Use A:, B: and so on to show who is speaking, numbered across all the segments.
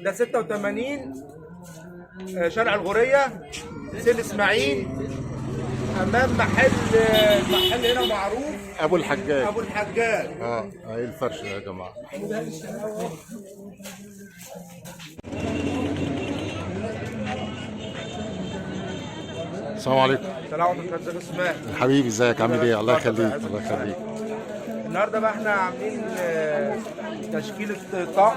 A: ده 86 شارع الغورية، سيل اسماعيل، امام محل هنا معروف،
B: ابو الحجاج.
A: ابو الحجاج.
B: اهي الفرشة يا جماعة. السلام عليكم.
A: السلام عليكم ازيك يا اسماعيل؟
B: حبيبي ازيك عامل ايه؟ الله يخليك الله يخليك.
A: النهارده بقى احنا عاملين تشكيله طقم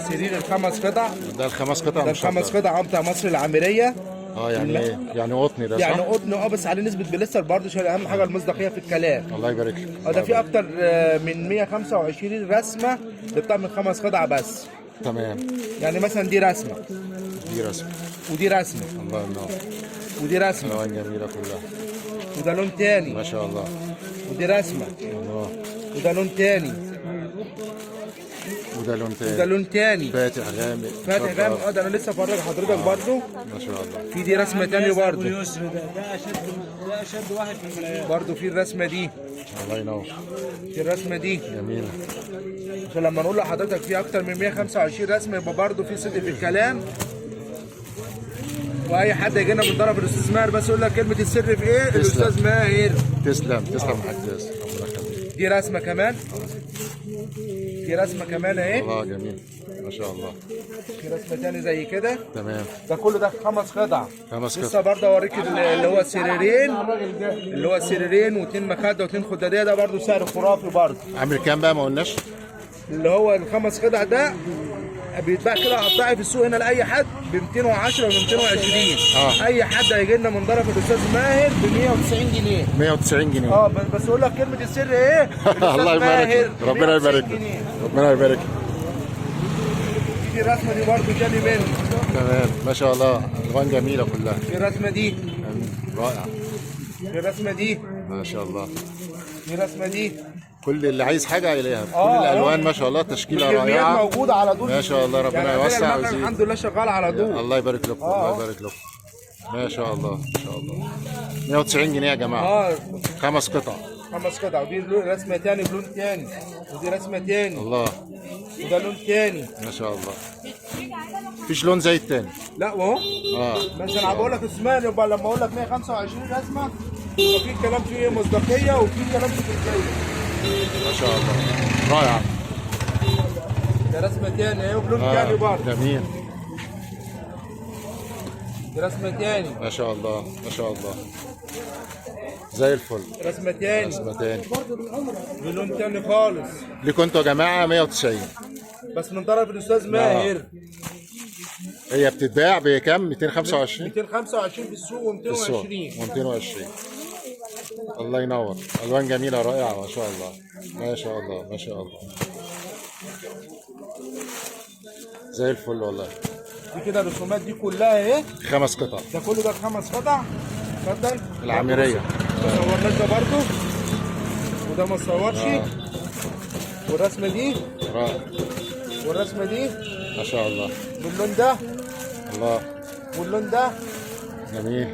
A: سرير الخمس قطع.
B: ده الخمس قطع.
A: ده الخمس قطع بتاع مصر العامريه.
B: يعني ايه؟ يعني قطني ده صح؟
A: يعني قطن بس عليه نسبه بلستر برضه، عشان اهم حاجة المصداقية في الكلام.
B: الله يبارك لك.
A: ده في اكتر من 125 رسمه للطقم الخمس قطع بس.
B: تمام.
A: يعني مثلا دي رسمه،
B: دي رسمه،
A: ودي رسمه،
B: الله ينور،
A: ودي رسمه،
B: الوان جميلة كلها،
A: وده لون تاني
B: ما شاء الله،
A: ودي رسمه،
B: الله،
A: وده لون تاني،
B: وده لون تاني،
A: وده لون تاني،
B: فاتح غامق،
A: فاتح غامق. ده انا لسه فرج حضرتك برضو،
B: ما شاء الله.
A: في دي رسمه تاني برضو،
C: ده اشد واحد في الملايين
A: برضو. في الرسمة دي،
B: الله ينور،
A: في الرسمة دي
B: جميلة.
A: عشان لما نقول لحضرتك في اكتر من 125 رسمه يبقى برضو في صدق في الكلام. واي حد يجي لنا من طرف الاستاذ ماهر بس يقول لك كلمة السر في ايه؟ الاستاذ ماهر.
B: تسلم تسلم يا حاج ياسر، ربنا يخليك.
A: دي رسمه كمان، دي رسمه كمان اهي.
B: الله جميل ما شاء الله.
A: في رسمه تاني زي كده.
B: تمام.
A: ده كله ده خمس قطع.
B: خمس قطع.
A: لسه برضه اوريك اللي هو سريرين، اللي هو سريرين واثنين مخده واثنين خداديه، ده برضه سعر خرافي برضه.
B: عامل كام بقى ما قلناش؟
A: اللي هو الخمس قطع ده بيتباع كده قطاعي في السوق هنا لاي حد ب 210 و 220. اي حد هيجي لنا من طرف الاستاذ ماهر ب 190 جنيه.
B: 190 جنيه.
A: بس اقول لك كلمة السر ايه؟
B: الله يبارك لك، ربنا يبارك لك، ربنا يبارك لك.
A: في الرسمة دي برضه تاني منه.
B: تمام ما شاء الله، الوان جميلة كلها.
A: في الرسمة دي
B: رائع.
A: في الرسمة دي
B: ما شاء الله.
A: في الرسمة دي.
B: كل اللي عايز حاجة يلاقيها، كل الالوان ما شاء الله، تشكيله رائعة
A: موجودة على طول
B: ما شاء الله، ربنا
A: يعني
B: يوسع ويزيد.
A: الحمد لله شغال على طول.
B: الله يبارك لكم، الله يبارك لكم. ما شاء الله ما شاء الله. 190 جنيه يا جماعة. خمس قطع.
A: خمس قطع. ودي رسمه تاني بلون تاني، ودي رسمه تاني،
B: الله،
A: وده لون تاني
B: ما شاء الله. مفيش لون زي التاني.
A: لا واهو. بس انا بقول لك اسمعني، يبقى لما اقول لك 125 رسمه يبقى في كلام فيه مصداقية وفي كلام فيه مصداقية.
B: ما شاء الله رائع.
A: ده رسمه تاني اهي وبلون تاني برضه.
B: جميل.
A: دي رسمه تاني
B: ما شاء الله ما شاء الله، زي الفل.
A: رسمه تاني،
B: رسمه تاني
A: بلون تاني خالص.
B: ليكوا انتوا يا جماعة 190
A: بس من طرف الاستاذ ماهر.
B: هي بتتباع بكام؟ 225
A: 225 في السوق و220
B: و220. الله ينور، الوان جميلة رائعة ما شاء الله ما شاء الله ما شاء الله، زي الفل والله.
A: دي كده الرسومات دي كلها اهي.
B: خمس قطع.
A: ده كله ده خمس قطع. اتفضل.
B: العامريه
A: ما صورناش ده برضه، وده ما اتصورش. والرسمه دي
B: رائع.
A: والرسمه دي
B: ما شاء الله
A: باللون ده.
B: الله.
A: واللون ده
B: جميل.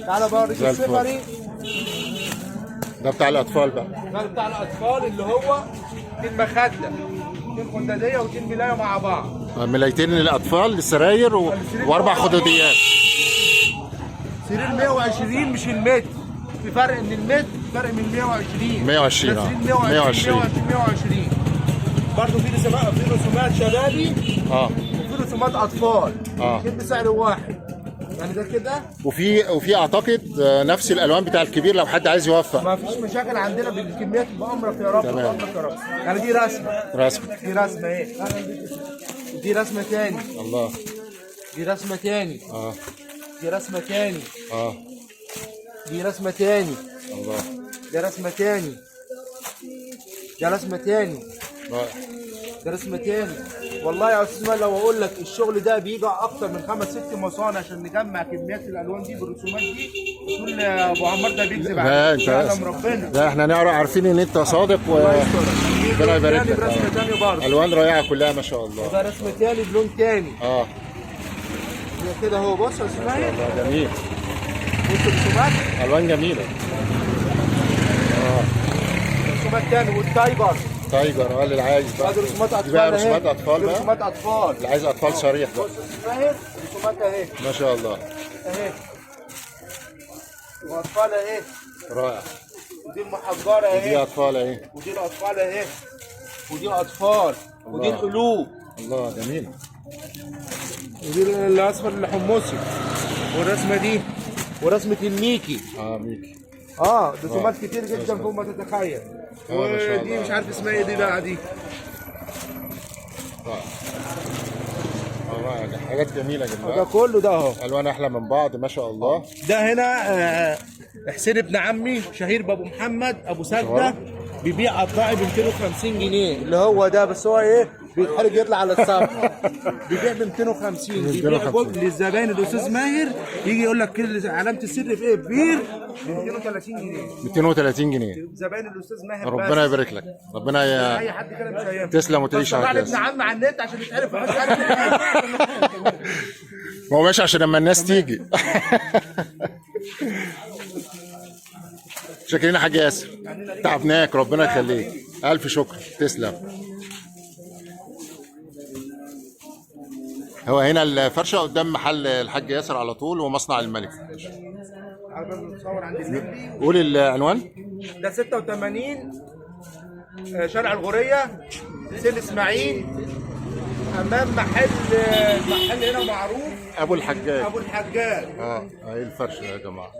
A: تعالى بقى اوريك السفري.
B: ده بتاع الاطفال بقى.
A: ده بتاع الاطفال اللي هو اتنين مخده، اتنين خداديه واتنين ملايه مع بعض.
B: ملايتين للاطفال للسراير واربع خداديات.
A: سرير 120 مش المتر، في فرق ان المتر فرق من 120.
B: 120.
A: 120 120. برضه في رسومات، في رسومات شبابي وفي رسومات اطفال. الاثنين بسعر واحد يعني. ده كده.
B: وفي اعتقد نفس الالوان بتاع الكبير لو حد عايز يوفق.
A: ما فيش مشاكل عندنا بالكميات، بامرك يا رب. بامرك يا رب. يعني دي رسمه،
B: رسمه،
A: دي رسمه اهي، دي رسمه تاني.
B: الله.
A: دي رسمه تاني. دي رسمه تاني. دي رسمه تاني.
B: الله.
A: دي رسمه تاني. دي رسمه تاني.
B: رائع.
A: ده رسمه تاني. والله يا استاذ ماهر لو اقول لك الشغل ده بيجي اكتر من 5 6 مصانع عشان نجمع كميات الالوان دي بالرسومات دي، تقول يا ابو عمار ده بيكذب عليك.
B: لا انت
A: ربنا.
B: لا احنا نعرف، عارفين ان انت صادق و ربنا يبارك لك.
A: رسمه تاني برضه.
B: الوان رائعة كلها ما شاء الله.
A: ده رسمه تاني بلون تاني. كده اهو. بص يا استاذ ماهر.
B: جميل.
A: بص الرسومات.
B: الوان جميلة.
A: رسومات تاني. وال tiger.
B: tiger اه اللي عايز بقى.
A: ادي رسومات
B: دي
A: اطفال
B: بقى
A: أهي.
B: رسومات اطفال
A: دي
B: بقى.
A: رسومات اطفال.
B: اللي عايز اطفال صريح بقى.
A: بص يا ماهر رسومات اهي.
B: ما شاء الله.
A: اهي واطفال اهي.
B: رائع.
A: ودي المحجره
B: دي
A: اهي.
B: اطفال اهي.
A: ودي الاطفال اهي. ودي الاطفال. ودي
B: الله.
A: القلوب.
B: الله جميل.
A: ودي الاصفر الحمصي. والرسمه دي ورسمه الميكي.
B: اه ميكي.
A: اه رسومات كتير جدا فوق ما تتخيل.
B: ما شاء
A: ودي
B: الله.
A: مش عارف اسمها ايه دي بقى دي.
B: رائع. رائع، حاجات جميلة يا
A: ده
B: جماعة.
A: كله ده اهو.
B: الوان احلى من بعض ما شاء الله.
A: ده هنا حسين ابن عمي شهير بابو محمد ابو سجدة بيبيع قطاعي ب 250 جنيه اللي هو ده، بس هو ايه بيتحرج يطلع على الصفحة. بيبيع ب 250. بيبيع
B: 250.
A: للزباين. الاستاذ ماهر يجي يقول لك كل علامة السر في ايه بير ب 230 جنيه.
B: 230 جنيه.
A: زباين الاستاذ ماهر
B: ربنا
A: بس.
B: يبارك لك. ربنا ي...
A: اي حد كده مش هينفع.
B: تسلم وتعيش
A: بس
B: على
A: طلع لي
B: كده.
A: ابن عمي على النت عشان يتعرف مش عارف إيه.
B: ما هو ماشي عشان لما الناس تيجي. شاكرين يا حاج ياسر، تعبناك ربنا يخليك. الف شكر، تسلم. هو هنا الفرشة قدام محل الحاج ياسر على طول ومصنع الملك.
A: عارف بتصور عند الليمبي.
B: قول العنوان.
A: ده 86 شارع الغورية سيل اسماعيل، امام محل محل هنا معروف
B: ابو الحجاج.
A: ابو الحجاج.
B: اه اهي الفرشة يا جماعة.